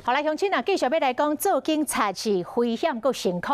好來，鄉親啊，繼續欲來講做警察是危險閣辛苦。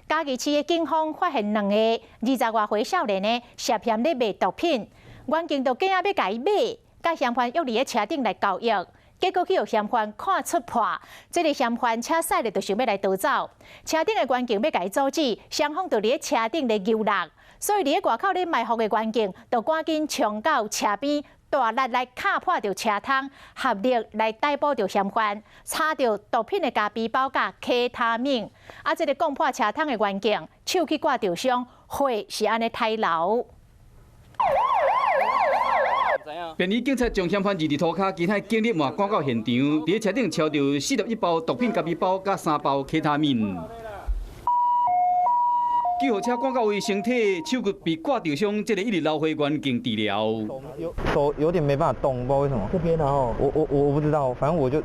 嘉義市的警方發現兩個20外歲少年呢，涉嫌咧賣毒品，員警就驚欲共伊買，佮嫌犯約佇咧車頂來交易，結果去予嫌犯看出破，這个嫌犯車駛咧就想欲來逃走，車頂的員警欲共伊阻止，雙方就佇咧車頂咧毆力，所以佇咧外口咧埋伏的員警就趕緊衝到車邊，大力來敲破著車窗，合力來逮捕著嫌犯，查著毒品的咖啡包佮 K 他命。啊，這个摃破車窗的員警手去割著傷，血是按呢刣流。便衣警察將嫌犯貳佇塗跤，其他警力嘛趕到現場，佇車頂抄著41包毒品咖啡包佮3包 K 他命。救護車趕到位，身體手骨被割著傷，這个一直流血員警治療。有手有點沒辦法動，不知道為什麼。這邊然後我不知道，反正我就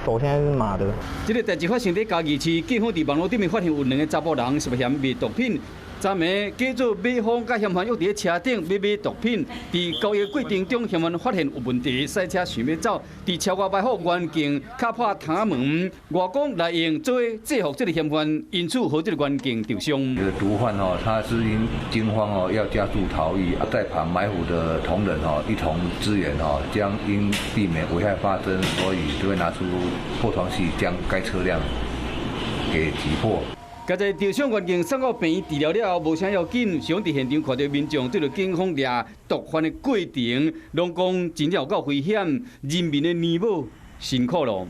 手現在是麻的。這个代誌發生佇嘉義市，警方佇網路頂面發現有兩个查埔人涉嫌賣毒品。昨暝假做買方佮嫌犯約佇咧車頂欲買毒品，佇交易過程中，嫌犯發現有問題，駛車想欲走，佇車外埋伏員警敲破窗門，外公來用做制服這个嫌犯，因此予這个員警受傷。這个毒販哦，他是因驚慌哦，要加速逃逸，在旁埋伏的同仁哦，一同支援哦，將因避免危害發生，所以就會拿出破窗器將該車輛給擊破。共這受傷員警送到病院治療了後，無啥要緊。上佇現場看著民眾對著警方掠毒販的過程，攏講真正有夠危險，人民的荷包辛苦囉。